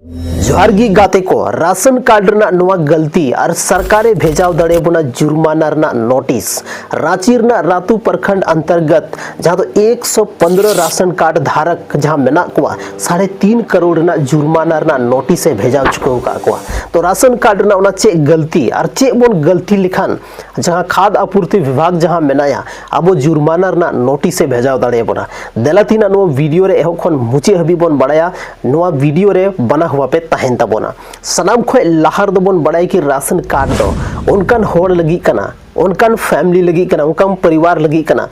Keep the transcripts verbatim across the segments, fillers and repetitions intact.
ᱡᱚᱦᱟᱨ ᱜᱮ ᱜᱟᱛᱮ ᱠᱚ, ᱨᱟᱥᱚᱱ ᱠᱟᱨᱰ ᱨᱮᱱᱟᱜ ᱱᱚᱣᱟ ᱜᱟᱹᱞᱛᱤ ᱟᱨ ᱥᱚᱨᱠᱟᱨᱮ ᱵᱷᱮᱡᱟᱣ ᱫᱟᱲᱮᱭᱟᱵᱚᱱᱟ ᱡᱩᱨᱢᱟᱱᱟ ᱨᱮᱱᱟᱜ ᱱᱳᱴᱤᱥ᱾ ᱨᱟᱸᱪᱤ ᱨᱮᱱᱟᱜ ᱨᱟᱛᱩ ᱯᱨᱚᱠᱷᱚᱸᱰ ᱚᱱᱛᱚᱨᱜᱚᱛ ᱡᱟᱦᱟᱸ ᱫᱚ ᱮᱠᱥᱚ ᱯᱚᱱᱨᱚ ᱨᱟᱥᱚᱱ ᱠᱟᱨᱰ ᱫᱷᱟᱨᱚᱠ ᱡᱟᱦᱟᱸ ᱢᱮᱱᱟᱜ ᱠᱚᱣᱟ, ᱥᱟᱲᱮ ᱛᱤᱱ ᱠᱟᱨᱳᱲ ᱨᱮᱱᱟᱜ ᱡᱩᱨᱢᱟᱱᱟ ᱨᱮᱱᱟᱜ ᱱᱳᱴᱤᱥ ᱮ ᱵᱷᱮᱡᱟᱣ ᱪᱩᱠᱟᱹᱣ ᱟᱠᱟᱫ ᱠᱚᱣᱟ᱾ ᱛᱚ ᱨᱟᱥᱚᱱ ᱠᱟᱨᱰ ᱨᱮᱱᱟᱜ ᱚᱱᱟ ᱪᱮᱫ ᱜᱟᱹᱞᱛᱤ ᱟᱨ ᱪᱮᱫ ᱵᱚᱱ ᱜᱟᱹᱞᱛᱤ ᱞᱮᱠᱷᱟᱱ ᱡᱟᱦᱟᱸ ᱠᱷᱟᱫ ᱟᱯᱩᱨᱛᱤ ᱵᱤᱵᱷᱟᱜᱽ ᱡᱟᱦᱟᱸ ᱢᱮᱱᱟᱭᱟ, ᱟᱵᱚ ᱡᱩᱨᱢᱟᱱᱟ ᱨᱮᱱᱟᱜ ᱱᱳᱴᱤᱥ ᱮ ᱵᱷᱮᱡᱟᱣ ᱫᱟᱲᱮᱭᱟᱵᱚᱱᱟ? ᱫᱮᱞᱟ ᱛᱤᱱᱟᱜ ᱱᱚᱣᱟ ᱵᱷᱤᱰᱤᱭᱳ ᱨᱮ ᱮᱦᱚᱵ ᱠᱷᱚᱱ ᱢᱩᱪᱟᱹᱫ ᱦᱟᱹᱵᱤᱡ ᱵᱚᱱ ᱵᱟᱲᱟᱭᱟ᱾ ᱱᱚᱣᱟ ᱵᱷᱤᱰᱤᱭᱳ ᱨᱮ ᱵᱟᱱᱟ ᱦᱚᱣᱟ ᱯᱮ ᱛᱟᱦᱮᱱ ᱛᱟᱵᱚᱱᱟ᱾ ᱥᱟᱱᱟᱢ ᱠᱷᱚᱱ ᱞᱟᱦᱟ ᱨᱮᱫᱚ ᱵᱚᱱ ᱵᱟᱲᱟᱭᱟ ᱠᱤ ᱨᱟᱥᱚᱱ ᱠᱟᱨᱰ ᱫᱚ ᱚᱱᱠᱟᱱ ᱦᱚᱲ ᱞᱟᱹᱜᱤᱫ ᱠᱟᱱᱟ, ᱚᱱᱠᱟᱱ ᱯᱷᱮᱢᱤᱞᱤ ᱞᱟᱹᱜᱤᱫ ᱠᱟᱱᱟ, ᱚᱱᱠᱟᱱ ᱯᱚᱨᱤᱵᱟᱨ ᱞᱟᱹᱜᱤᱫ ᱠᱟᱱᱟ,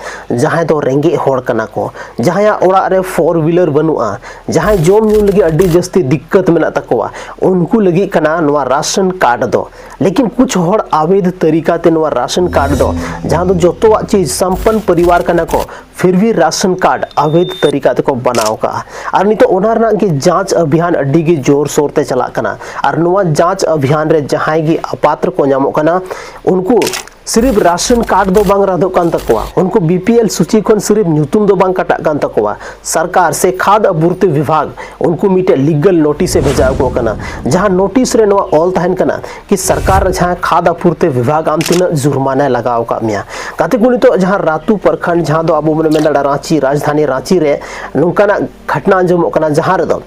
ᱡᱟᱦᱟᱸᱭ ᱫᱚ ᱨᱮᱸᱜᱮᱡ ᱦᱚᱲ ᱠᱟᱱᱟ ᱠᱚ, ᱡᱟᱦᱟᱸᱭᱟᱜ ᱚᱲᱟᱜ ᱨᱮ ᱯᱷᱳᱨ ᱦᱩᱭᱞᱟᱨ ᱵᱟᱹᱱᱩᱜᱼᱟ, ᱡᱟᱦᱟᱸᱭ ᱡᱚᱢ ᱧᱩ ᱞᱟᱹᱜᱤᱫ ᱟᱹᱰᱤ ᱡᱟᱹᱥᱛᱤ ᱫᱤᱠᱠᱟᱛ ᱢᱮᱱᱟᱜ ᱛᱟᱠᱚᱣᱟ, ᱩᱱᱠᱩ ᱞᱟᱹᱜᱤᱫ ᱠᱟᱱᱟ ᱱᱚᱣᱟ ᱨᱟᱥᱚᱱ ᱠᱟᱨᱰ ᱫᱚ᱾ ᱞᱮᱠᱤᱱ ᱠᱩᱪ ᱦᱚᱲ ᱟᱵᱮᱫ ᱛᱟᱹᱨᱤᱠᱟ ᱛᱮ ᱱᱚᱣᱟ ᱨᱟᱥᱚᱱ ᱠᱟᱨᱰ ᱫᱚ, ᱡᱟᱦᱟᱸ ᱫᱚ ᱡᱚᱛᱚᱣᱟᱜ ᱪᱤᱡᱽ ᱥᱚᱢᱯᱚᱱ ᱯᱚᱨᱤᱵᱟᱨ ᱠᱟᱱᱟ ᱠᱚ, ᱯᱷᱤᱨ ᱵᱷᱤ ᱨᱟᱥᱚᱱ ᱠᱟᱨᱰ ᱟᱵᱮᱫ ᱛᱟᱹᱨᱤᱠᱟ ᱛᱮᱠᱚ ᱵᱮᱱᱟᱣ ᱠᱟᱜᱼᱟ᱾ ᱟᱨ ᱱᱤᱛᱚᱜ ᱚᱱᱟ ᱨᱮᱱᱟᱜ ᱜᱮ ᱡᱟᱸᱪ ᱟᱵᱷᱤᱭᱟᱱ ᱟᱹᱰᱤ ᱜᱮ ᱡᱳᱨ ᱥᱳᱨ ᱛᱮ ᱪᱟᱞᱟᱜ ᱠᱟᱱᱟ᱾ ᱟᱨ ᱱᱚᱣᱟ ᱡᱟᱸᱪ ᱟᱵᱷᱤᱭᱟᱱ ᱨᱮ ᱡᱟᱦᱟᱸᱭ ᱜᱮ ᱟᱯᱟᱛᱨ ᱠᱚ ᱧᱟᱢᱚᱜ ᱠᱟᱱᱟ, ᱩᱱᱠᱩ ᱥᱤᱨᱤᱯ ᱨᱟᱥᱚᱱ ᱠᱟᱨᱰ ᱫᱚ ᱵᱟᱝ ᱨᱟᱫᱚᱜ ᱠᱟᱱ ᱛᱟᱠᱚᱣᱟ, ᱩᱱᱠᱩ ᱵᱤ ᱯᱤ ᱮᱞ ᱥᱩᱪᱤ ᱠᱷᱚᱱ ᱥᱤᱨᱤᱯ ᱧᱩᱛᱩᱢ ᱫᱚ ᱵᱟᱝ ᱠᱟᱴᱟᱜ ᱠᱟᱱ ᱛᱟᱠᱚᱣᱟ᱾ ᱥᱚᱨᱠᱟᱨ ᱥᱮ ᱠᱷᱟᱫ ᱟᱯᱩᱨᱛᱤ ᱵᱤᱵᱷᱟᱜᱽ ᱩᱱᱠᱩ ᱢᱤᱫᱴᱮᱱ ᱞᱤᱜᱟᱞ ᱱᱳᱴᱤᱥ ᱮ ᱵᱷᱮᱡᱟ ᱟᱠᱚ ᱠᱟᱱᱟ, ᱡᱟᱦᱟᱸ ᱱᱳᱴᱤᱥ ᱨᱮ ᱱᱚᱣᱟ ᱚᱞ ᱛᱟᱦᱮᱱ ᱠᱟᱱᱟ ᱠᱤ ᱥᱚᱨᱠᱟᱨ ᱡᱟᱦᱟᱸ ᱠᱷᱟᱫ ᱟᱯᱩᱨᱛᱤ ᱵᱤᱵᱷᱟᱜᱽ ᱟᱢ ᱛᱤᱱᱟᱹᱜ ᱡᱩᱨᱢᱟᱱᱟᱭ ᱞᱟᱜᱟᱣ ᱟᱠᱟᱫ ᱢᱮᱭᱟ᱾ ᱜᱟᱛᱮ ᱠᱚ, ᱱᱤᱛᱚᱜ ᱡᱟᱦᱟᱸ ᱨᱟᱛᱩ ᱯᱨᱚᱠᱷᱚᱸᱰ, ᱡᱟᱦᱟᱸ ᱫᱚ ᱟᱵᱚ ᱵᱚᱱ ᱢᱮᱱ ᱫᱟᱲᱮᱭᱟᱜᱼᱟ ᱨᱟᱸᱪᱤ, ᱨᱟᱡᱽᱫᱷᱟᱱᱤ ᱨᱟᱸᱪᱤ ᱨᱮ ᱱᱚᱝᱠᱟᱱᱟᱜ ᱜᱷᱚᱴᱱᱟ ᱟᱸᱡᱚᱢᱚᱜ ᱠᱟᱱᱟ, ᱡᱟᱦᱟᱸ ᱨᱮᱫᱚ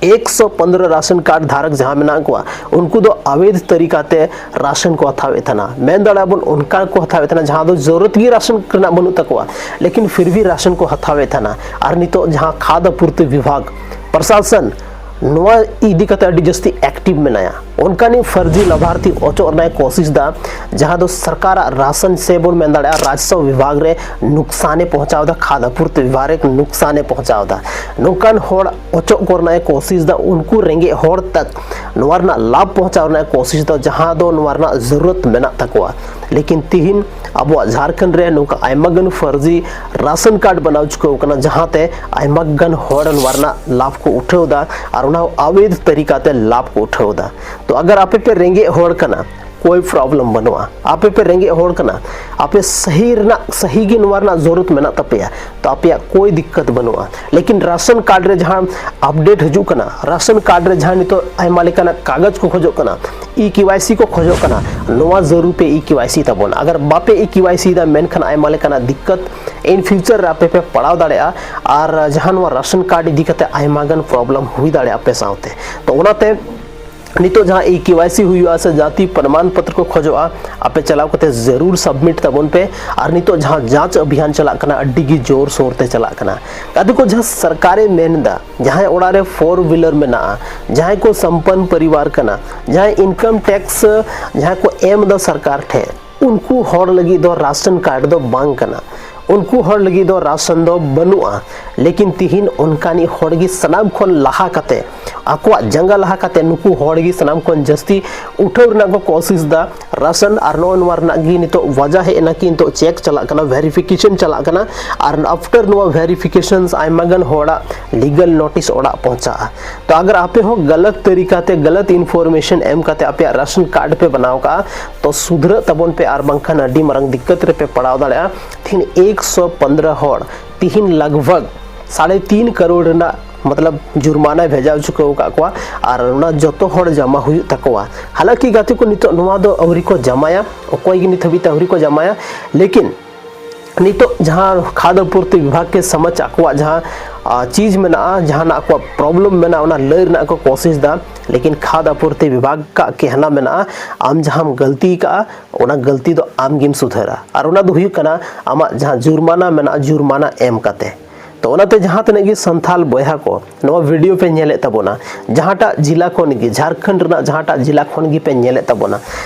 ᱮᱠᱥᱚ ᱯᱚᱱᱨᱚ ᱨᱟᱥᱚᱱ ᱠᱟᱨᱰ ᱫᱷᱟᱨᱚᱠ ᱡᱟᱦᱟᱸ ᱢᱮᱱᱟᱜ ᱠᱚᱣᱟ, ᱩᱱᱠᱩ ᱫᱚ ᱟᱵᱮᱫ ᱛᱟᱹᱨᱤᱠᱟ ᱛᱮ ᱨᱟᱥᱚᱱ ᱠᱚ ᱦᱟᱛᱟᱣᱮᱫ ᱛᱟᱦᱮᱱᱟ᱾ ᱢᱮᱱ ᱫᱟᱲᱮᱭᱟᱜᱼᱟ ᱵᱚᱱ ᱚᱱᱠᱟ ᱠᱚ ᱦᱟᱛᱟᱣᱮᱫ ᱛᱟᱦᱮᱱᱟ ᱡᱟᱦᱟᱸ ᱫᱚ ᱡᱚᱨᱩᱨᱛ ᱜᱮ ᱨᱟᱥᱚᱱ ᱨᱮᱱᱟᱜ ᱵᱟᱹᱱᱩᱜ ᱛᱟᱠᱚᱣᱟ, ᱞᱮᱠᱤᱱ ᱯᱷᱤᱨ ᱵᱷᱤ ᱨᱟᱥᱚᱱ ᱠᱚ ᱦᱟᱛᱟᱣᱮᱫ ᱛᱟᱦᱮᱱᱟ᱾ ᱟᱨ ᱱᱤᱛᱚᱜ ᱡᱟᱦᱟᱸ ᱠᱷᱟᱫ ᱟᱯᱩᱨᱛᱤ ᱵᱤᱵᱷᱟᱜᱽ ᱯᱨᱚᱥᱟᱥᱚᱱ ᱱᱚᱣᱟ ᱤᱫᱤ ᱠᱟᱛᱮ ᱟᱹᱰᱤ ᱡᱟᱹᱥᱛᱤ ᱮᱠᱴᱤᱵᱷ ᱢᱮᱱᱟᱭᱟ, ᱚᱱᱠᱟᱱᱤᱡ ᱯᱷᱟᱨᱡᱤ ᱞᱟᱵᱷᱟᱨᱛᱷᱤ ᱚᱪᱚᱜ ᱨᱮᱱᱟᱜ ᱮ ᱠᱳᱥᱤᱥ ᱫᱟ, ᱡᱟᱦᱟᱸ ᱫᱚ ᱥᱚᱨᱠᱟᱨᱟᱜ ᱨᱟᱥᱚᱱ ᱥᱮ ᱵᱚᱱ ᱢᱮᱱ ᱫᱟᱲᱮᱭᱟᱜᱼᱟ ᱨᱟᱡᱽᱥᱚ ᱵᱤᱵᱷᱟᱜᱽ ᱨᱮ ᱱᱩᱠᱥᱟᱱᱮ ᱯᱚᱦᱚᱸᱪᱟᱣ ᱮᱫᱟ, ᱠᱷᱟᱫ ᱟᱯᱩᱨᱛᱤ ᱵᱤᱵᱷᱟᱜᱽ ᱨᱮ ᱱᱩᱠᱥᱟᱱᱮ ᱯᱚᱦᱚᱸᱪᱟᱣ ᱮᱫᱟ᱾ ᱱᱚᱝᱠᱟᱱ ᱦᱚᱲ ᱚᱪᱚᱜ ᱠᱚ ᱨᱮᱱᱟᱜ ᱮ ᱠᱳᱥᱤᱥ ᱫᱟ, ᱩᱱᱠᱩ ᱨᱮᱸᱜᱮᱡ ᱦᱚᱲ ᱛᱟᱠ ᱱᱚᱣᱟ ᱨᱮᱱᱟᱜ ᱞᱟᱵᱷ ᱯᱚᱦᱚᱸᱪᱟᱣ ᱨᱮᱱᱟᱜ ᱮ ᱠᱳᱥᱤᱥ ᱫᱟ, ᱡᱟᱦᱟᱸ ᱫᱚ ᱱᱚᱣᱟ ᱨᱮᱱᱟᱜ ᱡᱟᱹᱨᱩᱨᱟᱛ ᱢᱮᱱᱟᱜ ᱛᱟᱠᱚᱣᱟ᱾ ᱞᱮᱠᱤᱱ ᱛᱤᱦᱤᱧ ᱟᱵᱚᱣᱟᱜ ᱡᱷᱟᱲᱠᱷᱚᱸᱰ ᱨᱮ ᱱᱚᱝᱠᱟ ᱟᱭᱢᱟ ᱜᱟᱱ ᱯᱷᱟᱨᱡᱤ ᱨᱟᱥᱚᱱ ᱠᱟᱨᱰ ᱵᱮᱱᱟᱣ ᱪᱩᱠᱟᱹᱣ ᱠᱟᱱᱟ, ᱡᱟᱦᱟᱸᱛᱮ ᱟᱭᱢᱟ ᱜᱟᱱ ᱦᱚᱲ ᱱᱚᱣᱟ ᱨᱮᱱᱟᱜ ᱞᱟᱵᱷ ᱠᱚ ᱩᱴᱷᱟᱹᱣ ᱫᱟ ᱟᱨ ᱚᱱᱟ ᱦᱚᱸ ᱟᱵᱮᱫ ᱛᱟᱹᱨᱤᱠᱟ ᱛᱮ ᱞᱟᱵᱷ ᱠᱚ ᱩᱴᱷᱟᱹᱣ ᱫᱟ᱾ ᱛᱚ ᱟᱜᱟᱨ ᱟᱯᱮ ᱯᱮ ᱨᱮᱸᱜᱮᱡ ᱦᱚᱲ ᱠᱟᱱᱟ, ᱠᱳᱭ ᱯᱨᱚᱵᱞᱮᱢ ᱵᱟᱹᱱᱩᱜᱼᱟ᱾ ᱟᱯᱮ ᱯᱮ ᱨᱮᱸᱜᱮᱡ ᱦᱚᱲ ᱠᱟᱱᱟ, ᱟᱯᱮ ᱥᱟᱹᱦᱤ ᱨᱮᱱᱟᱜ, ᱥᱟᱹᱦᱤ ᱜᱮ ᱱᱚᱣᱟ ᱨᱮᱱᱟᱜ ᱡᱚᱨᱩᱨᱟᱛ ᱢᱮᱱᱟᱜ ᱛᱟᱯᱮᱭᱟ, ᱛᱚ ᱟᱯᱮᱭᱟᱜ ᱠᱳᱭ ᱫᱤᱠᱠᱟᱛ ᱵᱟᱹᱱᱩᱜᱼᱟ᱾ ᱞᱮᱠᱤᱱ ᱨᱟᱥᱚᱱ ᱠᱟᱨᱰ ᱨᱮ ᱡᱟᱦᱟᱸ ᱟᱯᱰᱮᱴ ᱦᱤᱡᱩᱜ ᱠᱟᱱᱟ, ᱨᱟᱥᱚᱱ ᱠᱟᱨᱰ ᱨᱮ ᱡᱟᱦᱟᱸ ᱱᱤᱛᱚᱜ ᱟᱭᱢᱟ ᱞᱮᱠᱟᱱᱟᱜ ᱠᱟᱜᱚᱡᱽ ᱠᱚ ᱠᱷᱚᱡᱚᱜ ᱠᱟᱱᱟ, ᱤ ᱠᱮ ᱣᱟᱭ ᱥᱤ ᱠᱚ ᱠᱷᱚᱡᱚᱜ ᱠᱟᱱᱟ, ᱱᱚᱣᱟ ᱡᱟᱹᱨᱩᱲ ᱯᱮ ᱤ ᱠᱮ ᱣᱟᱭ ᱥᱤ ᱛᱟᱵᱚᱱ᱾ ᱟᱜᱟᱨ ᱵᱟᱯᱮ ᱤ ᱠᱮ ᱣᱟᱭ ᱥᱤ ᱫᱟ, ᱢᱮᱱᱠᱷᱟᱱ ᱟᱭᱢᱟ ᱞᱮᱠᱟᱱᱟᱜ ᱫᱤᱠᱠᱟᱛ in future ᱨᱮ ᱟᱯᱮ ᱯᱮ ᱯᱟᱲᱟᱣ ᱫᱟᱲᱮᱭᱟᱜᱼᱟ᱾ ᱟᱨ ᱡᱟᱦᱟᱸ ᱱᱚᱣᱟ ᱨᱟᱥᱚᱱ ᱠᱟᱨᱰ ᱤᱫᱤ ᱠᱟᱛᱮ ᱟᱭᱢᱟ ᱜᱟᱱ ᱯᱨᱚᱵᱞᱮᱢ ᱦᱩᱭ ᱫᱟᱲᱮᱭᱟᱜᱼᱟ ᱟᱯᱮ ᱥᱟᱶᱛᱮ᱾ ᱛᱚ ᱚᱱᱟᱛᱮ ᱱᱤᱛᱚᱜ ᱡᱟᱦᱟᱸ ᱤ ᱠᱮ ᱣᱟᱭ ᱥᱤ ᱦᱩᱭᱩᱜᱼᱟ ᱥᱮ ᱡᱟᱹᱛᱤ ᱯᱨᱚᱢᱟᱱ ᱯᱚᱛᱨᱚ ᱠᱚ ᱠᱷᱚᱡᱚᱜᱼᱟ, ᱟᱯᱮ ᱪᱟᱞᱟᱣ ᱠᱟᱛᱮ ᱡᱟᱹᱨᱩᱲ ᱥᱟᱵᱢᱤᱴ ᱛᱟᱵᱚᱱ ᱯᱮ᱾ ᱟᱨ ᱱᱤᱛᱚᱜ ᱡᱟᱦᱟᱸ ᱡᱟᱸᱪ ᱚᱵᱷᱤᱭᱟᱱ ᱪᱟᱞᱟᱜ ᱠᱟᱱᱟ, ᱟᱹᱰᱤ ᱜᱮ ᱡᱳᱨ ᱥᱳᱨ ᱛᱮ ᱪᱟᱞᱟᱜ ᱠᱟᱱᱟ᱾ ᱜᱟᱛᱮ ᱠᱚ, ᱡᱟᱦᱟᱸ ᱥᱚᱨᱠᱟᱨᱮ ᱢᱮᱱ ᱮᱫᱟ, ᱡᱟᱦᱟᱸᱭ ᱚᱲᱟᱜ ᱨᱮ ᱯᱷᱳᱨ ᱦᱩᱭᱞᱟᱨ ᱢᱮᱱᱟᱜᱼᱟ, ᱡᱟᱦᱟᱸᱭ ᱠᱚ ᱥᱚᱢᱯᱚᱱ ᱯᱚᱨᱤᱵᱟᱨ ᱠᱟᱱᱟ, ᱡᱟᱦᱟᱸᱭ ᱤᱱᱠᱟᱢ ᱴᱮᱠᱥ ᱡᱟᱦᱟᱸᱭ ᱠᱚ ᱮᱢ ᱮᱫᱟ ᱥᱚᱨᱠᱟᱨ ᱴᱷᱮᱱ, ᱩᱱᱠᱩ ᱦᱚᱲ ᱞᱟᱹᱜᱤᱫ ᱫᱚ ᱨᱟᱥᱚᱱ ᱠᱟᱨᱰ ᱫᱚ ᱵᱟᱝ ᱠᱟᱱᱟ᱾ ᱩᱱᱠᱩ ᱦᱚᱲ ᱞᱟᱹᱜᱤᱫ ᱫᱚ ᱨᱟᱥᱚᱱ ᱫᱚ ᱵᱟᱹᱱᱩᱜᱼᱟ᱾ ᱞᱮᱠᱤᱱ ᱛᱤᱦᱤᱧ ᱚᱱᱠᱟᱱᱤᱡ ᱦᱚᱲ ᱜᱮ ᱥᱟᱱᱟᱢ ᱠᱷᱚᱱ ᱞᱟᱦᱟ ᱠᱟᱛᱮ, ᱟᱠᱚᱣᱟᱜ ᱡᱟᱸᱜᱟ ᱞᱟᱦᱟ ᱠᱟᱛᱮ, ᱱᱩᱠᱩ ᱦᱚᱲ ᱜᱮ ᱥᱟᱱᱟᱢ ᱠᱷᱚᱱ ᱡᱟᱹᱥᱛᱤ ᱩᱴᱷᱟᱹᱣ ᱨᱮᱱᱟᱜ ᱠᱚ ᱠᱳᱥᱤᱥ ᱫᱟ ᱨᱟᱥᱚᱱ᱾ ᱟᱨ ᱱᱚᱜᱼᱚ ᱱᱚᱣᱟ ᱨᱮᱱᱟᱜ ᱜᱮ ᱱᱤᱛᱚᱜ ᱣᱟᱡᱟ ᱦᱮᱡ ᱮᱱᱟ ᱠᱤ ᱱᱤᱛᱚᱜ ᱪᱮᱠ ᱪᱟᱞᱟᱜ ᱠᱟᱱᱟ, ᱵᱷᱮᱨᱤᱯᱷᱤᱠᱮᱥᱚᱱ ᱪᱟᱞᱟᱜ ᱠᱟᱱᱟ᱾ ᱟᱨ ᱟᱯᱷᱴᱟᱨ ᱱᱚᱣᱟ ᱵᱷᱮᱨᱤᱯᱷᱤᱠᱮᱥᱚᱱ ᱟᱭᱢᱟ ᱜᱟᱱ ᱦᱚᱲᱟᱜ ᱞᱤᱜᱟᱞ ᱱᱳᱴᱤᱥ ᱚᱲᱟᱜ ᱯᱚᱦᱪᱟᱜᱼᱟ᱾ ᱛᱚ ᱟᱜᱟᱨ ᱟᱯᱮ ᱦᱚᱸ ᱜᱟᱞᱟᱛ ᱛᱟᱹᱨᱤᱠᱟ ᱛᱮ, ᱜᱟᱞᱟᱛ ᱤᱱᱯᱷᱚᱨᱢᱮᱥᱚᱱ ᱮᱢ ᱠᱟᱛᱮ ᱟᱯᱮᱭᱟᱜ ᱨᱟᱥᱚᱱ ᱠᱟᱨᱰ ᱯᱮ ᱵᱮᱱᱟᱣ ᱠᱟᱜᱼᱟ, ᱛᱚ ᱥᱩᱫᱷᱨᱟᱹᱜ ᱛᱟᱵᱚᱱ ᱯᱮ, ᱟᱨ ᱵᱟᱝᱠᱷᱟᱱ ᱟᱹᱰᱤ ᱢᱟᱨᱟᱝ ᱫᱤᱠᱠᱟᱛ ᱨᱮᱯᱮ ᱯᱟᱲᱟᱣ ᱫᱟᱲᱮᱭᱟᱜᱼᱟ᱾ ᱛᱤᱦᱤᱧ ᱮᱠᱥᱚ ᱯᱚᱱᱫᱽᱨᱚ ᱦᱚᱲ, ᱛᱤᱦᱤᱧ ᱞᱟᱜᱽᱵᱷᱟᱜᱽ ᱥᱟᱲᱮ ᱛᱤᱱ ᱠᱟᱨᱳᱲ ᱨᱮᱱᱟᱜ ᱢᱚᱛᱞᱚᱵ ᱡᱩᱨᱢᱟᱱᱟᱭ ᱵᱷᱮᱡᱟ ᱦᱚᱪᱚ ᱟᱠᱟᱫ ᱠᱚᱣᱟ, ᱟᱨ ᱚᱱᱟ ᱡᱚᱛᱚ ᱦᱚᱲ ᱡᱟᱢᱟ ᱦᱩᱭᱩᱜ ᱛᱟᱠᱚᱣᱟ᱾ ᱦᱟᱞᱟᱸᱠᱤ ᱜᱟᱛᱮ ᱠᱚ, ᱱᱤᱛᱚᱜ ᱱᱚᱣᱟ ᱫᱚ ᱟᱹᱣᱨᱤ ᱠᱚ ᱡᱟᱢᱟᱭᱟ, ᱚᱠᱚᱭ ᱜᱮ ᱱᱤᱛ ᱦᱟᱹᱵᱤᱡ ᱛᱮ ᱟᱹᱣᱨᱤ ᱠᱚ ᱡᱟᱢᱟᱭᱟ᱾ ᱞᱮᱠᱤᱱ ᱱᱤᱛᱚᱜ ᱡᱟᱦᱟᱸ ᱠᱷᱟᱫᱽ ᱟᱯᱩᱨᱛᱤ ᱵᱤᱵᱷᱟᱜᱽ ᱠᱮ ᱥᱚᱢᱚᱡᱽ ᱟᱠᱚᱣᱟᱜ ᱡᱟᱦᱟᱸ, ᱟ, ᱪᱤᱡᱽ ᱢᱮᱱᱟᱜᱼᱟ, ᱡᱟᱦᱟᱱᱟᱜ ᱟᱠᱚᱣᱟᱜ ᱯᱨᱚᱵᱞᱮᱢ ᱢᱮᱱᱟᱜᱼᱟ, ᱚᱱᱟ ᱞᱟᱹᱭ ᱨᱮᱱᱟᱜ ᱠᱚ ᱠᱳᱥᱤᱥ ᱫᱟ᱾ ᱞᱮᱠᱤᱱ ᱠᱷᱟᱫᱽ ᱟᱯᱩᱨᱛᱤ ᱵᱤᱵᱷᱟᱜᱽ ᱠᱟᱜ ᱠᱮᱦᱱᱟ ᱢᱮᱱᱟᱜᱼᱟ, ᱟᱢ ᱡᱟᱦᱟᱸᱢ ᱜᱟᱹᱞᱛᱤ ᱠᱟᱜᱼᱟ, ᱚᱱᱟ ᱜᱟᱹᱞᱛᱤ ᱫᱚ ᱟᱢ ᱜᱮᱢ ᱥᱩᱫᱷᱟᱹᱨᱟ᱾ ᱟᱨ ᱚᱱᱟ ᱫᱚ ᱦᱩᱭᱩᱜ ᱠᱟᱱᱟ ᱟᱢᱟᱜ ᱡᱟᱦᱟᱸ ᱡᱩᱨᱢᱟᱱᱟ ᱢᱮᱱᱟᱜᱼᱟ, ᱡᱩᱨᱢᱟᱱᱟ ᱮᱢ ᱠᱟᱛᱮ᱾ ᱛᱚ ᱚᱱᱟᱛᱮ ᱡᱟᱦᱟᱸ ᱛᱤᱱᱟᱹᱜ ᱜᱮ ᱥᱟᱱᱛᱷᱟᱞ ᱵᱚᱭᱦᱟ ᱠᱚ ᱱᱚᱣᱟ ᱵᱷᱤᱰᱤᱭᱳ ᱯᱮ ᱧᱮᱞᱮᱫ ᱛᱟᱵᱚᱱᱟ, ᱡᱟᱦᱟᱸᱴᱟᱜ ᱡᱮᱞᱟ ᱠᱷᱚᱱ ᱜᱮ, ᱡᱷᱟᱲᱠᱷᱚᱸᱰ ᱨᱮᱱᱟᱜ ᱡᱟᱦᱟᱸᱴᱟᱜ ᱡᱮᱞᱟ ᱠᱷᱚᱱ ᱜᱮ ᱯᱮ ᱧᱮᱞᱮᱫ ᱛᱟᱵᱚᱱᱟ,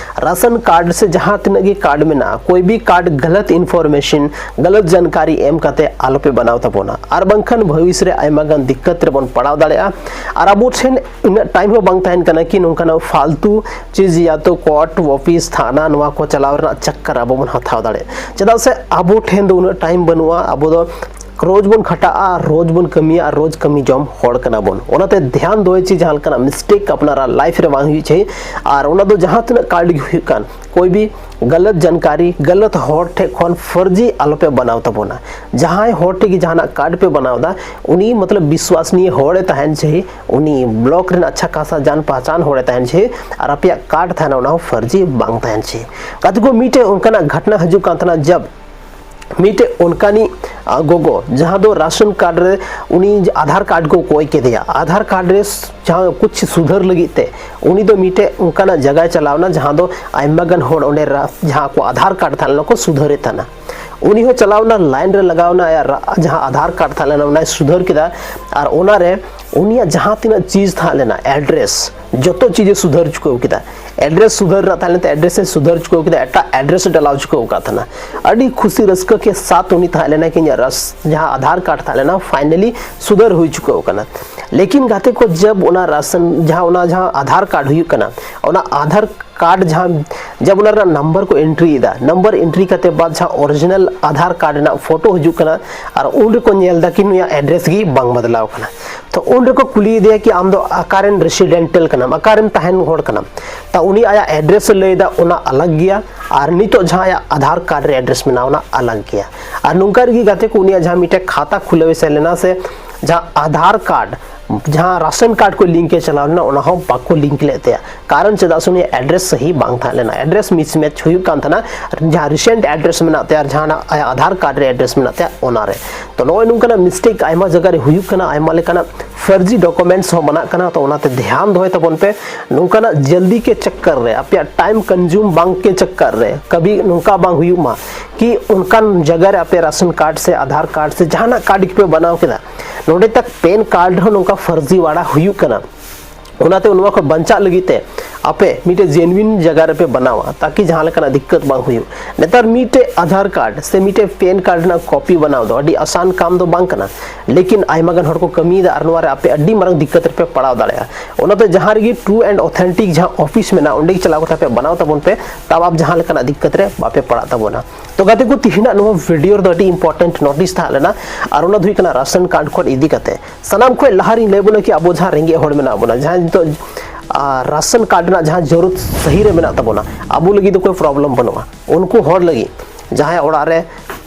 ᱨᱟᱥᱚᱱ ᱠᱟᱨᱰ ᱥᱮ ᱡᱟᱦᱟᱸ ᱛᱤᱱᱟᱹᱜ ᱜᱮ ᱠᱟᱨᱰ ᱢᱮᱱᱟᱜᱼᱟ, ᱠᱳᱭ ᱵᱷᱤ ᱠᱟᱨᱰ ᱜᱟᱞᱟᱛ ᱤᱱᱯᱷᱚᱨᱢᱮᱥᱚᱱ, ᱜᱟᱞᱟᱛ ᱡᱟᱱᱠᱟᱨᱤ ᱮᱢ ᱠᱟᱛᱮ ᱟᱞᱚᱯᱮ ᱵᱮᱱᱟᱣ ᱛᱟᱵᱚᱱᱟ, ᱟᱨ ᱵᱟᱝᱠᱷᱟᱱ ᱵᱷᱚᱵᱤᱥ ᱨᱮ ᱟᱭᱢᱟ ᱜᱟᱱ ᱫᱤᱠᱠᱟᱛ ᱨᱮᱵᱚᱱ ᱯᱟᱲᱟᱣ ᱫᱟᱲᱮᱭᱟᱜᱼᱟ᱾ ᱟᱨ ᱟᱵᱚ ᱴᱷᱮᱱ ᱩᱱᱟᱹᱜ ᱴᱟᱭᱤᱢ ᱦᱚᱸ ᱵᱟᱝ ᱛᱟᱦᱮᱱ ᱠᱟᱱᱟ ᱠᱤ ᱱᱚᱝᱠᱟᱱᱟᱜ ᱯᱷᱟᱞᱛᱩ ᱪᱤᱡᱽ ᱭᱟ ᱛᱚ ᱠᱳᱨᱴ, ᱚᱯᱷᱤᱥ, ᱛᱷᱟᱱᱟ, ᱱᱚᱣᱟ ᱠᱚ ᱪᱟᱞᱟᱣ ᱨᱮᱱᱟᱜ ᱪᱟᱠᱠᱟᱨ ᱟᱵᱚ ᱵᱚᱱ ᱦᱟᱛᱟᱣ ᱫᱟᱲᱮᱭᱟᱜᱼᱟ᱾ ᱪᱮᱫᱟᱜ ᱥᱮ ᱟᱵᱚ ᱴᱷᱮᱱ ᱫᱚ ᱩᱱᱟᱹᱜ ᱴᱟᱭᱤᱢ ᱵᱟᱹᱱᱩᱜᱼᱟ᱾ ᱟᱵᱚ ᱫᱚ ᱨᱳᱡᱽ ᱵᱚᱱ ᱠᱷᱟᱴᱟᱜᱼᱟ, ᱨᱳᱡᱽ ᱵᱚᱱ ᱠᱟᱹᱢᱤᱭᱟ ᱟᱨ ᱨᱳᱡᱽ ᱠᱟᱹᱢᱤ ᱡᱚᱢ ᱦᱚᱲ ᱠᱟᱱᱟ ᱵᱚᱱ᱾ ᱚᱱᱟᱛᱮ ᱫᱷᱮᱭᱟᱱ ᱫᱚᱦᱚᱭ ᱪᱮ ᱡᱟᱦᱟᱸ ᱞᱮᱠᱟᱱᱟᱜ ᱢᱤᱥᱴᱮᱠ ᱟᱯᱱᱟᱨᱟᱜ ᱞᱟᱭᱤᱯᱷ ᱨᱮ ᱵᱟᱝ ᱦᱩᱭᱩᱜ ᱪᱟᱹᱦᱤ᱾ ᱟᱨ ᱚᱱᱟ ᱫᱚ ᱡᱟᱦᱟᱸ ᱛᱤᱱᱟᱹᱜ ᱠᱟᱨᱰ ᱜᱮ ᱦᱩᱭᱩᱜ ᱠᱟᱱ, ᱠᱳᱭ ᱵᱤ ᱜᱟᱞᱟᱛ ᱡᱟᱱᱠᱟᱨᱤ, ᱜᱟᱞᱟᱛ ᱦᱚᱲ ᱴᱷᱮᱡ ᱠᱷᱚᱱ ᱯᱷᱟᱨᱡᱤ ᱟᱞᱚᱯᱮ ᱵᱟᱱᱟᱣ ᱛᱟᱵᱚᱱᱟ᱾ ᱡᱟᱦᱟᱸᱭ ᱦᱚᱲ ᱴᱷᱮᱡ ᱜᱮ ᱡᱟᱦᱟᱱᱟᱜ ᱠᱟᱨᱰ ᱯᱮ ᱵᱟᱱᱟᱣ ᱮᱫᱟ, ᱩᱱᱤ ᱢᱚᱛᱞᱚᱵ ᱵᱤᱥᱣᱟᱥᱱᱤᱭ ᱦᱚᱲᱮ ᱛᱟᱦᱮᱱ ᱪᱟᱹᱦᱤ, ᱩᱱᱤ ᱵᱞᱚᱠ ᱨᱮᱱ ᱟᱪᱪᱷᱟ ᱠᱷᱟᱥᱟ ᱡᱟᱱ ᱯᱟᱦᱪᱟᱱ ᱦᱚᱲᱮ ᱛᱟᱦᱮᱱ ᱪᱟᱹᱦᱤ, ᱟᱨ ᱟᱯᱮᱭᱟᱜ ᱠᱟᱨᱰ ᱛᱟᱦᱮᱱᱟ ᱚᱱᱟ ᱦᱚᱸ ᱯᱷᱟᱨᱡᱤ ᱵᱟᱝ ᱛᱟᱦᱮᱱ ᱪᱟᱹᱦᱤ᱾ ᱜᱟᱛᱮ ᱠᱚ, ᱢᱤᱫᱴᱮᱡ ᱚᱱᱠᱟᱱᱟᱜ ᱜᱷᱚᱴᱱᱟ ᱦᱤᱡᱩᱜ ᱠᱟᱱ ᱛᱟᱦᱮᱱᱟ, ᱡᱟᱵ ᱢᱤᱫᱴᱮᱡ ᱚᱱᱠᱟᱱᱤᱡ, ᱟ, ᱜᱚᱜᱚ, ᱡᱟᱦᱟᱸ ᱫᱚ ᱨᱟᱥᱚᱱ ᱠᱟᱨᱰ ᱨᱮ ᱩᱱᱤ ᱟᱫᱷᱟᱨ ᱠᱟᱨᱰ ᱠᱚ ᱠᱚᱭ ᱠᱮᱫᱮᱭᱟ, ᱟᱫᱷᱟᱨ ᱠᱟᱨᱰ ᱨᱮ ᱡᱟᱦᱟᱸ ᱠᱩᱪ ᱥᱩᱫᱷᱟᱹᱨ ᱞᱟᱹᱜᱤᱫ ᱛᱮ ᱩᱱᱤ ᱫᱚ ᱢᱤᱫᱴᱮᱡ ᱚᱱᱠᱟᱱᱟᱜ ᱡᱟᱭᱜᱟᱭ ᱪᱟᱞᱟᱣ ᱮᱱᱟ, ᱡᱟᱦᱟᱸ ᱫᱚ ᱟᱭᱢᱟ ᱜᱟᱱ ᱦᱚᱲ ᱚᱸᱰᱮ ᱨᱟ-, ᱡᱟᱦᱟᱸ ᱠᱚ ᱟᱫᱷᱟᱨ ᱠᱟᱨᱰ ᱛᱟᱦᱮᱸ ᱞᱮᱱᱟ ᱠᱚ ᱥᱩᱫᱷᱟᱹᱨᱮᱫ ᱛᱟᱦᱮᱱᱟ᱾ ᱩᱱᱤ ᱦᱚᱸ ᱪᱟᱞᱟᱣ ᱮᱱᱟ, ᱞᱟᱭᱤᱱ ᱨᱮ ᱞᱟᱜᱟᱣ ᱮᱱᱟ, ᱟᱭᱟᱜ ᱨᱟ-, ᱡᱟᱦᱟᱸ ᱟᱫᱷᱟᱨ ᱠᱟᱨᱰ ᱛᱟᱦᱮᱸ ᱞᱮᱱᱟ ᱚᱱᱟᱭ ᱥᱩᱫᱷᱟᱹᱨ ᱠᱮᱫᱟ᱾ ᱟᱨ ᱚᱱᱟᱨᱮ ᱩᱱᱤᱭᱟᱜ ᱡᱟᱦᱟᱸ ᱛᱤᱱᱟᱹᱜ ᱪᱤᱡᱽ ᱛᱟᱦᱮᱸ ᱞᱮᱱᱟ, ᱮᱰᱨᱮᱥ, ᱡᱚᱛᱚ ᱪᱤᱡᱽ ᱮ ᱥᱩᱫᱷᱟᱹᱨ ᱪᱩᱠᱟᱹᱣ ᱠᱮᱫᱟ᱾ ᱮᱰᱨᱮᱥ ᱥᱩᱫᱷᱟᱹᱨ ᱨᱮᱱᱟᱜ ᱛᱟᱦᱮᱸ ᱞᱮᱱ ᱛᱟᱭᱟ, ᱮᱰᱨᱮᱥ ᱮ ᱥᱩᱫᱷᱟᱹᱨ ᱪᱩᱠᱟᱹᱣ ᱠᱮᱫᱟ, ᱮᱴᱟᱜ ᱮᱰᱨᱮᱥ ᱮ ᱰᱟᱞᱟᱣ ᱪᱩᱠᱟᱹᱣ ᱟᱠᱟᱫ ᱛᱟᱦᱮᱱᱟ᱾ ᱟᱹᱰᱤ ᱠᱷᱩᱥᱤ ᱨᱟᱹᱥᱠᱟᱹ ᱠᱮ ᱥᱟᱛ ᱩᱱᱤ ᱛᱟᱦᱮᱸ ᱞᱮᱱᱟ ᱠᱤ ᱤᱧᱟᱹᱜ ᱨᱟᱥ-, ᱡᱟᱦᱟᱸ ᱟᱫᱷᱟᱨ ᱠᱟᱨᱰ ᱛᱟᱦᱮᱸ ᱞᱮᱱᱟ ᱯᱷᱟᱭᱱᱟᱞᱤ ᱥᱩᱫᱷᱟᱹᱨ ᱦᱩᱭ ᱪᱩᱠᱟᱹᱣ ᱠᱟᱱᱟ᱾ ᱞᱮᱠᱤᱱ ᱜᱟᱛᱮ ᱠᱚ, ᱡᱟᱵ ᱚᱱᱟ ᱨᱟᱥᱚᱱ, ᱡᱟᱦᱟᱸ ᱚᱱᱟ ᱡᱟᱦᱟᱸ ᱟᱫᱷᱟᱨ ᱠᱟᱨᱰ ᱦᱩᱭᱩᱜ ᱠᱟᱱᱟ, ᱚᱱᱟ ᱟᱫᱷᱟᱨ ᱠᱟᱨᱰ ᱡᱟᱦᱟᱸ, ᱡᱟᱵ ᱚᱱᱟ ᱨᱮᱱᱟᱜ ᱱᱟᱢᱵᱟᱨ ᱠᱚ ᱮᱱᱴᱨᱤ ᱮᱫᱟ, ᱱᱟᱢᱵᱟᱨ ᱮᱱᱴᱨᱤ ᱠᱟᱛᱮ ᱵᱟᱫ ᱡᱟᱦᱟᱸ ᱚᱨᱤᱡᱤᱱᱟᱞ ᱟᱫᱷᱟᱨ ᱠᱟᱨᱰ ᱨᱮᱱᱟᱜ ᱯᱷᱳᱴᱳ ᱦᱤᱡᱩᱜ ᱠᱟᱱᱟ, ᱟᱨ ᱩᱱ ᱨᱮᱠᱚ ᱧᱮᱞ ᱮᱫᱟ ᱠᱤ ᱱᱩᱭᱟᱜ ᱮᱰᱨᱮᱥ ᱜᱮ ᱵᱟᱝ ᱵᱚᱫᱞᱟᱣ ᱠᱟᱱᱟ᱾ ᱛᱚ ᱩᱱ ᱨᱮᱠᱚ ᱠᱩᱞᱤᱭᱮᱫᱮᱭᱟ ᱠᱤ ᱟᱢ ᱫᱚ ᱚᱠᱟᱨᱮᱱ ᱨᱮᱥᱤᱰᱮᱱᱴᱟᱞ ᱠᱟᱱᱟᱢ, ᱚᱠᱟᱨᱮᱢ ᱛᱟᱦᱮᱱ ᱦᱚᱲ ᱠᱟᱱᱟᱢ? ᱛᱚ ᱩᱱᱤ ᱟᱭᱟᱜ ᱮᱰᱨᱮᱥ ᱮ ᱞᱟᱹᱭ ᱮᱫᱟ, ᱚᱱᱟ ᱟᱞᱟᱜᱽ ᱜᱮᱭᱟ, ᱟᱨ ᱱᱤᱛᱚᱜ ᱡᱟᱦᱟᱸ ᱟᱭᱟᱜ ᱟᱫᱷᱟᱨ ᱠᱟᱨᱰ ᱨᱮ ᱮᱰᱨᱮᱥ ᱢᱮᱱᱟᱜᱼᱟ, ᱚᱱᱟ ᱟᱞᱟᱜᱽ ᱜᱮᱭᱟ᱾ ᱟᱨ ᱱᱚᱝᱠᱟ ᱨᱮᱜᱮ ᱜᱟᱛᱮ ᱠᱚ, ᱩᱱᱤᱭᱟᱜ ᱡᱟᱦᱟᱸ ᱢᱤᱫᱴᱮᱡ ᱠᱷᱟᱛᱟ ᱠᱷᱩᱞᱟᱹᱣ ᱮ ᱥᱮᱱ ᱞᱮᱱᱟ, ᱥᱮ ᱡᱟᱦᱟᱸ ᱟᱫᱷᱟᱨ ᱠᱟᱨᱰ, ᱡᱟᱦᱟᱸ ᱨᱟᱥᱚᱱ ᱠᱟᱨᱰ ᱠᱚ ᱞᱤᱝᱠ ᱮ ᱪᱟᱞᱟᱣ ᱞᱮᱱᱟ, ᱚᱱᱟ ᱦᱚᱸ ᱵᱟᱠᱚ ᱞᱤᱝᱠ ᱞᱮᱫ ᱛᱟᱭᱟ᱾ ᱠᱟᱨᱚᱱ ᱪᱮᱫᱟᱜ ᱥᱮ ᱩᱱᱤᱭᱟᱜ ᱮᱰᱨᱮᱥ ᱥᱟᱹᱦᱤ ᱵᱟᱝ ᱛᱟᱦᱮᱸ ᱞᱮᱱᱟ, ᱮᱰᱨᱮᱥ ᱢᱤᱥᱢᱮᱪ ᱦᱩᱭᱩᱜ ᱠᱟᱱ ᱛᱟᱦᱮᱱᱟ, ᱡᱟᱦᱟᱸ ᱨᱤᱥᱮᱱᱴ ᱮᱰᱨᱮᱥ ᱢᱮᱱᱟᱜ ᱛᱟᱭᱟ ᱟᱨ ᱡᱟᱦᱟᱱᱟᱜ ᱟᱭᱟᱜ ᱟᱫᱷᱟᱨ ᱠᱟᱨᱰ ᱨᱮ ᱮᱰᱨᱮᱥ ᱢᱮᱱᱟᱜ ᱛᱟᱭᱟ, ᱚᱱᱟᱨᱮ᱾ ᱛᱚ ᱱᱚᱜᱼᱚᱭ ᱱᱚᱝᱠᱟᱱᱟᱜ ᱢᱤᱥᱴᱮᱠ ᱟᱭᱢᱟ ᱡᱟᱭᱜᱟ ᱨᱮ ᱦᱩᱭᱩᱜ ᱠᱟᱱᱟ, ᱟᱭᱢᱟ ᱞᱮᱠᱟᱱᱟᱜ ᱯᱷᱟᱨᱡᱤ ᱰᱚᱠᱩᱢᱮᱱᱴᱥ ᱦᱚᱸ ᱵᱮᱱᱟᱜ ᱠᱟᱱᱟ᱾ ᱛᱚ ᱚᱱᱟᱛᱮ ᱫᱷᱮᱭᱟᱱ ᱫᱚᱦᱚᱭ ᱛᱟᱵᱚᱱ ᱯᱮ, ᱱᱚᱝᱠᱟᱱᱟᱜ ᱡᱚᱞᱫᱤ ᱠᱮ ᱪᱟᱠᱠᱟᱨ ᱨᱮ, ᱟᱯᱮᱭᱟᱜ ᱴᱟᱭᱤᱢ ᱠᱚᱱᱡᱩᱢ ᱵᱟᱝ ᱠᱮ ᱪᱟᱠᱠᱟᱨ ᱨᱮ ᱠᱟᱵᱷᱤ ᱱᱚᱝᱠᱟ ᱵᱟᱝ ᱦᱩᱭᱩᱜ ᱢᱟ ᱠᱤ ᱚᱱᱠᱟᱱ ᱡᱟᱭᱜᱟ ᱨᱮ ᱟᱯᱮ ᱨᱟᱥᱚᱱ ᱠᱟᱨᱰ ᱥᱮ ᱟᱫᱷᱟᱨ ᱠᱟᱨᱰ ᱥᱮ ᱡᱟᱦᱟᱱᱟᱜ ᱠᱟᱨᱰ ᱜᱮᱯᱮ ᱵᱮᱱᱟᱣ ᱠᱮᱫᱟ, ᱱᱚᱰᱮ ᱛᱟᱠ ᱯᱮᱱ ᱠᱟᱨᱰ ᱦᱚᱸ ᱱᱚᱝᱠᱟ ᱯᱷᱟᱨᱡᱤ ᱣᱟᱲᱟ ᱦᱩᱭᱩᱜ ᱠᱟᱱᱟ᱾ ᱚᱱᱟᱛᱮ ᱱᱚᱣᱟ ᱠᱷᱚᱱ ᱵᱟᱧᱪᱟᱜ ᱞᱟᱹᱜᱤᱫ ᱛᱮ ᱟᱯᱮ ᱢᱤᱫᱴᱮᱡ ᱡᱮᱱᱩᱭᱤᱱ ᱡᱟᱭᱜᱟ ᱨᱮᱯᱮ ᱵᱮᱱᱟᱣᱟ, ᱛᱟᱠᱤ ᱡᱟᱦᱟᱸ ᱞᱮᱠᱟᱱᱟᱜ ᱫᱤᱠᱠᱟᱛ ᱵᱟᱝ ᱦᱩᱭᱩᱜ᱾ ᱱᱮᱛᱟᱨ ᱢᱤᱫᱴᱮᱡ ᱟᱫᱷᱟᱨ ᱠᱟᱨᱰ ᱥᱮ ᱢᱤᱫᱴᱮᱡ ᱯᱮᱱ ᱠᱟᱨᱰ ᱨᱮᱱᱟᱜ ᱠᱚᱯᱤ ᱵᱮᱱᱟᱣ ᱫᱚ ᱟᱹᱰᱤ ᱟᱥᱟᱱ ᱠᱟᱢ ᱫᱚ ᱵᱟᱝ ᱠᱟᱱᱟ, ᱞᱮᱠᱤᱱ ᱟᱭᱢᱟ ᱜᱟᱱ ᱦᱚᱲ ᱠᱚ ᱠᱟᱹᱢᱤᱭᱮᱫᱟ ᱟᱨ ᱱᱚᱣᱟ ᱨᱮ ᱟᱯᱮ ᱟᱹᱰᱤ ᱢᱟᱨᱟᱝ ᱫᱤᱠᱠᱟᱛ ᱨᱮᱯᱮ ᱯᱟᱲᱟᱣ ᱫᱟᱲᱮᱭᱟᱜᱼᱟ᱾ ᱚᱱᱟᱛᱮ ᱡᱟᱦᱟᱸ ᱨᱮᱜᱮ ᱴᱨᱩ ᱮᱱᱰ ᱚᱛᱷᱮᱱᱴᱤᱠ ᱡᱟᱦᱟᱸ ᱚᱯᱷᱤᱥ ᱢᱮᱱᱟᱜᱼᱟ, ᱚᱸᱰᱮ ᱜᱮ ᱪᱟᱞᱟᱣ ᱠᱟᱛᱮ ᱯᱮ ᱵᱮᱱᱟᱣ ᱛᱟᱵᱚᱱ ᱯᱮ, ᱛᱟᱵ ᱟᱯ ᱡᱟᱦᱟᱸ ᱞᱮᱠᱟᱱᱟᱜ ᱫᱤᱠᱠᱟᱛ ᱨᱮ ᱵᱟᱯᱮ ᱯᱟᱲᱟᱜ ᱛᱟᱵᱚᱱᱟ᱾ ᱛᱚ ᱜᱟᱛᱮ ᱠᱚ, ᱛᱤᱦᱤᱧᱟᱜ ᱱᱚᱣᱟ ᱵᱷᱤᱰᱤᱭᱳ ᱨᱮᱫᱚ ᱟᱹᱰᱤ ᱤᱢᱯᱚᱨᱴᱮᱱᱴ ᱱᱳᱴᱤᱥ ᱛᱟᱦᱮᱸ ᱞᱮᱱᱟ, ᱟᱨ ᱚᱱᱟ ᱫᱚ ᱦᱩᱭᱩᱜ ᱠᱟᱱᱟ ᱨᱟᱥᱚᱱ ᱠᱟᱨᱰ ᱠᱷᱚᱱ ᱤᱫᱤ ᱠᱟᱛᱮ᱾ ᱥᱟᱱᱟᱢ ᱠᱷᱚᱱ ᱞᱟᱦᱟ ᱨᱤᱧ ᱞᱟᱹᱭ ᱵᱚᱱᱟ ᱠᱤ ᱟᱵᱚ ᱡᱟᱦᱟᱸ ᱨᱮᱸᱜᱮᱡ ᱦᱚᱲ ᱢᱮᱱᱟᱜ ᱵᱚᱱᱟ, ᱡᱟᱦᱟᱸᱭ ᱱᱤᱛᱚᱜ, ᱟᱨ, ᱨᱟᱥᱚᱱ ᱠᱟᱨᱰ ᱨᱮᱱᱟᱜ ᱡᱟᱦᱟᱸ ᱡᱟᱹᱨᱩᱲ ᱥᱟᱹᱦᱤ ᱨᱮ ᱢᱮᱱᱟᱜ ᱛᱟᱵᱚᱱᱟ, ᱟᱵᱚ ᱞᱟᱹᱜᱤᱫ ᱫᱚ ᱠᱳᱭ ᱯᱨᱚᱵᱞᱮᱢ ᱵᱟᱹᱱᱩᱜᱼᱟ᱾ ᱩᱱᱠᱩ ᱦᱚᱲ ᱞᱟᱹᱜᱤᱫ ᱡᱟᱦᱟᱸᱭ ᱚᱲᱟᱜ ᱨᱮ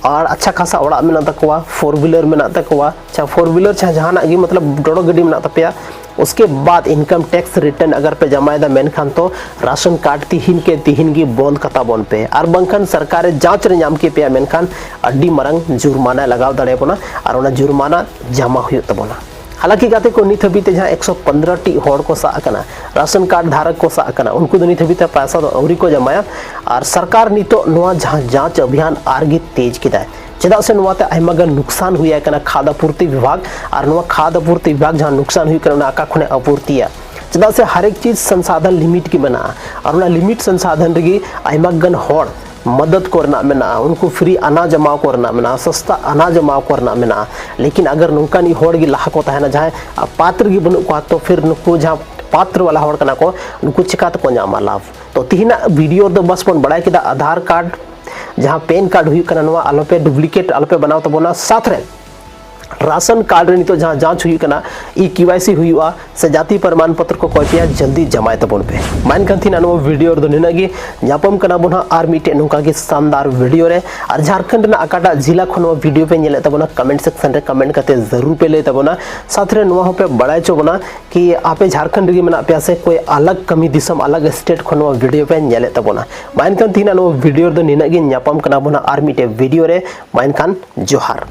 ᱟᱨ ᱟᱪᱪᱷᱟ ᱠᱷᱟᱥᱟ ᱚᱲᱟᱜ ᱢᱮᱱᱟᱜ ᱛᱟᱠᱚᱣᱟ, ᱯᱷᱳᱨ ᱦᱩᱭᱞᱟᱨ ᱢᱮᱱᱟᱜ ᱛᱟᱠᱚᱣᱟ, ᱟᱪᱪᱷᱟ, ᱯᱷᱳᱨ ᱦᱩᱭᱞᱟᱨ ᱪᱟᱦᱮ ᱡᱟᱦᱟᱱᱟᱜ ᱜᱮ, ᱢᱚᱛᱞᱚᱵ ᱴᱳᱴᱳ ᱜᱟᱹᱰᱤ ᱢᱮᱱᱟᱜ ᱛᱟᱯᱮᱭᱟ, ᱩᱥᱠᱮ ᱵᱟᱫ ᱤᱱᱠᱟᱢ ᱴᱮᱠᱥ ᱨᱤᱴᱟᱨᱱ ᱟᱜᱟᱨ ᱯᱮ ᱡᱟᱢᱟᱭᱮᱫᱟ, ᱢᱮᱱᱠᱷᱟᱱ ᱛᱚ ᱨᱟᱥᱚᱱ ᱠᱟᱨᱰ ᱛᱤᱦᱤᱧ ᱠᱮ ᱛᱤᱦᱤᱧ ᱜᱮ ᱵᱚᱱᱫ ᱠᱟᱛᱟ ᱵᱚᱱ ᱯᱮ, ᱟᱨ ᱵᱟᱝᱠᱷᱟᱱ ᱥᱚᱨᱠᱟᱨ ᱨᱮ ᱡᱟᱸᱪ ᱨᱮ ᱧᱟᱢ ᱠᱮ ᱯᱮᱭᱟ, ᱢᱮᱱᱠᱷᱟᱱ ᱟᱹᱰᱤ ᱢᱟᱨᱟᱝ ᱡᱩᱨᱢᱟᱱᱟᱭ ᱞᱟᱜᱟᱣ ᱫᱟᱲᱮᱭᱟᱵᱚᱱᱟ ᱟᱨ ᱚᱱᱟ ᱡᱩᱨᱢᱟᱱᱟ ᱡᱟᱢᱟ ᱦᱩᱭᱩᱜ ᱛᱟᱵᱚᱱᱟ᱾ ᱦᱟᱞᱟᱸᱠᱤ ᱜᱟᱛᱮ ᱠᱚ, ᱱᱤᱛ ᱦᱟᱹᱵᱤᱡ ᱛᱮ ᱡᱟᱦᱟᱸ ᱮᱠᱥᱚ ᱯᱚᱱᱫᱽᱨᱚ ᱴᱤ ᱦᱚᱲ ᱠᱚ ᱥᱟᱵ ᱟᱠᱟᱱᱟ, ᱨᱟᱥᱚᱱ ᱠᱟᱨᱰ ᱫᱷᱟᱨᱚᱠ ᱠᱚ ᱥᱟᱵ ᱟᱠᱟᱱᱟ, ᱩᱱᱠᱩ ᱫᱚ ᱱᱤᱛ ᱦᱟᱹᱵᱤᱡ ᱛᱮ ᱯᱚᱭᱥᱟ ᱫᱚ ᱟᱹᱣᱨᱤ ᱠᱚ ᱡᱟᱢᱟᱭᱟ᱾ ᱟᱨ ᱥᱚᱨᱠᱟᱨ ᱱᱤᱛᱚᱜ ᱱᱚᱣᱟ ᱡᱟᱦᱟᱸ ᱡᱟᱸᱪ ᱚᱵᱷᱤᱭᱟᱱ ᱟᱨ ᱜᱮ ᱛᱮᱡᱽ ᱠᱮᱫᱟᱭ, ᱪᱮᱫᱟᱜ ᱥᱮ ᱱᱚᱣᱟᱛᱮ ᱟᱭᱢᱟ ᱜᱟᱱ ᱱᱩᱠᱥᱟᱱ ᱦᱩᱭ ᱟᱠᱟᱱᱟ ᱠᱷᱟᱫᱽ ᱟᱯᱩᱨᱛᱤ ᱵᱤᱵᱷᱟᱜᱽ, ᱟᱨ ᱱᱚᱣᱟ ᱠᱷᱟᱫᱽ ᱟᱯᱩᱨᱛᱤ ᱵᱤᱵᱷᱟᱜᱽ ᱡᱟᱦᱟᱸ ᱱᱩᱠᱥᱟᱱ ᱦᱩᱭᱩᱜ ᱠᱟᱱᱟ, ᱚᱱᱟ ᱟᱠᱟ ᱠᱷᱚᱱᱮ ᱟᱯᱩᱨᱛᱤᱭᱟ? ᱪᱮᱫᱟᱜ ᱥᱮ ᱦᱟᱨᱮᱠ ᱪᱤᱡᱽ ᱥᱚᱝᱥᱟᱫᱷᱚᱱ ᱞᱤᱢᱤᱴ ᱜᱮ ᱢᱮᱱᱟᱜᱼᱟ, ᱟᱨ ᱚᱱᱟ ᱞᱤᱢᱤᱴ ᱥᱚᱝᱥᱟᱫᱷᱚᱱ ᱨᱮᱜᱮ ᱟᱭᱢᱟ ᱜᱟᱱ ᱦᱚᱲ ᱢᱚᱫᱚᱫ ᱠᱚ ᱨᱮᱱᱟᱜ ᱢᱮᱱᱟᱜᱼᱟ, ᱩᱱᱠᱩ ᱯᱷᱨᱤ ᱟᱱᱟᱡᱽ ᱮᱢᱟᱣ ᱠᱚ ᱨᱮᱱᱟᱜ ᱢᱮᱱᱟᱜᱼᱟ, ᱥᱚᱥᱛᱟ ᱟᱱᱟᱡᱽ ᱮᱢᱟᱣ ᱠᱚ ᱨᱮᱱᱟᱜ ᱢᱮᱱᱟᱜᱼᱟ᱾ ᱞᱮᱠᱤᱱ ᱟᱜᱟᱨ ᱱᱚᱝᱠᱟᱱᱤᱡ ᱦᱚᱲ ᱜᱮ ᱞᱟᱦᱟ ᱠᱚ ᱛᱟᱦᱮᱱᱟ, ᱡᱟᱦᱟᱸᱭ ᱯᱟᱛᱨ ᱜᱮ ᱵᱟᱹᱱᱩᱜ ᱠᱚᱣᱟ, ᱛᱚ ᱯᱷᱤᱨ ᱱᱩᱠᱩ ᱡᱟᱦᱟᱸ ᱯᱟᱛᱨ ᱣᱟᱞᱟ ᱦᱚᱲ ᱠᱟᱱᱟ ᱠᱚ, ᱱᱩᱠᱩ ᱪᱤᱠᱟ ᱛᱮᱠᱚ ᱧᱟᱢᱟ ᱞᱟᱵᱷ? ᱛᱚ ᱛᱤᱦᱤᱧᱟᱜ ᱵᱷᱤᱰᱤᱭᱳ ᱨᱮᱫᱚ ᱵᱟᱥ ᱵᱚᱱ ᱵᱟᱲᱟᱭ ᱠᱮᱫᱟ ᱟᱫᱷᱟᱨ ᱠᱟᱨᱰ, ᱡᱟᱦᱟᱸ ᱯᱮᱱ ᱠᱟᱨᱰ ᱦᱩᱭᱩᱜ ᱠᱟᱱᱟ, ᱱᱚᱣᱟ ᱟᱞᱚᱯᱮ ᱰᱩᱯᱞᱤᱠᱮᱴ, ᱟᱞᱚᱯᱮ ᱵᱮᱱᱟᱣ ᱛᱟᱵᱚᱱᱟ᱾ ᱥᱟᱛ ᱨᱮ ᱨᱟᱥᱚᱱ ᱠᱟᱨᱰ ᱨᱮ ᱱᱤᱛᱚᱜ ᱡᱟᱦᱟᱸ ᱡᱟᱸᱪ ᱦᱩᱭᱩᱜ ᱠᱟᱱᱟ, ᱤ ᱠᱮ ᱣᱟᱭ ᱥᱤ ᱦᱩᱭᱩᱜᱼᱟ ᱥᱮ ᱡᱟᱹᱛᱤ ᱯᱨᱚᱢᱟᱱ ᱯᱚᱛᱨᱚ ᱠᱚ ᱠᱚᱭ ᱯᱮᱭᱟ, ᱡᱚᱞᱫᱤ ᱡᱟᱢᱟᱭ ᱛᱟᱵᱚᱱ ᱯᱮ᱾ ᱢᱟ ᱮᱱᱠᱷᱟᱱ ᱛᱤᱦᱤᱧᱟᱜ ᱱᱚᱣᱟ ᱵᱷᱤᱰᱤᱭᱳ ᱨᱮᱫᱚ ᱱᱤᱱᱟᱹᱜ ᱜᱮ᱾ ᱧᱟᱯᱟᱢ ᱠᱟᱱᱟ ᱵᱚᱱ ᱦᱟᱸᱜ ᱟᱨ ᱢᱤᱫᱴᱮᱡ ᱱᱚᱝᱠᱟ ᱜᱮ ᱥᱟᱱᱫᱟᱨ ᱵᱷᱤᱰᱤᱭᱳ ᱨᱮ᱾ ᱟᱨ ᱡᱷᱟᱲᱠᱷᱚᱸᱰ ᱨᱮᱱᱟᱜ ᱚᱠᱟᱴᱟᱜ ᱡᱤᱞᱟ ᱠᱷᱚᱱ ᱱᱚᱣᱟ ᱵᱷᱤᱰᱤᱭᱳ ᱯᱮ ᱧᱮᱞᱮᱫ ᱛᱟᱵᱚᱱᱟ, ᱠᱚᱢᱮᱱᱴ ᱥᱮᱠᱥᱚᱱ ᱨᱮ ᱠᱚᱢᱮᱱᱴ ᱠᱟᱛᱮ ᱡᱟᱹᱨᱩᱲ ᱯᱮ ᱞᱟᱹᱭ ᱛᱟᱵᱚᱱᱟ᱾ ᱥᱟᱛ ᱨᱮ ᱱᱚᱣᱟ ᱦᱚᱸᱯᱮ ᱵᱟᱲᱟᱭ ᱦᱚᱪᱚ ᱵᱚᱱᱟ ᱠᱤ ᱟᱯᱮ ᱡᱷᱟᱲᱠᱷᱚᱸᱰ ᱨᱮᱜᱮ ᱢᱮᱱᱟᱜ ᱯᱮᱭᱟ ᱥᱮ ᱠᱚᱭ ᱟᱞᱟᱜᱽ ᱠᱟᱹᱢᱤ ᱫᱤᱥᱚᱢ, ᱟᱞᱟᱜᱽ ᱥᱴᱮᱴ ᱠᱷᱚᱱ ᱱᱚᱣᱟ ᱵᱷᱤᱰᱤᱭᱳ ᱯᱮ ᱧᱮᱞᱮᱫ ᱛᱟᱵᱚᱱᱟ᱾ ᱢᱟ ᱮᱱᱠᱷᱟᱱ ᱛᱤᱦᱤᱧᱟᱜ ᱱᱚᱣᱟ ᱵᱷᱤᱰᱤᱭᱳ ᱨᱮᱫᱚ ᱱᱤᱱᱟᱹᱜ ᱜᱮ᱾ ᱧᱟᱯᱟᱢ ᱠᱟᱱᱟ ᱵᱚᱱ ᱦᱟᱸᱜ ᱟᱨ ᱢᱤᱫᱴᱮᱡ ᱵᱷᱤᱰᱤᱭᱳ ᱨᱮ᱾ ᱢᱟ ᱮᱱᱠᱷᱟᱱ ᱡᱚᱦᱟᱨ᱾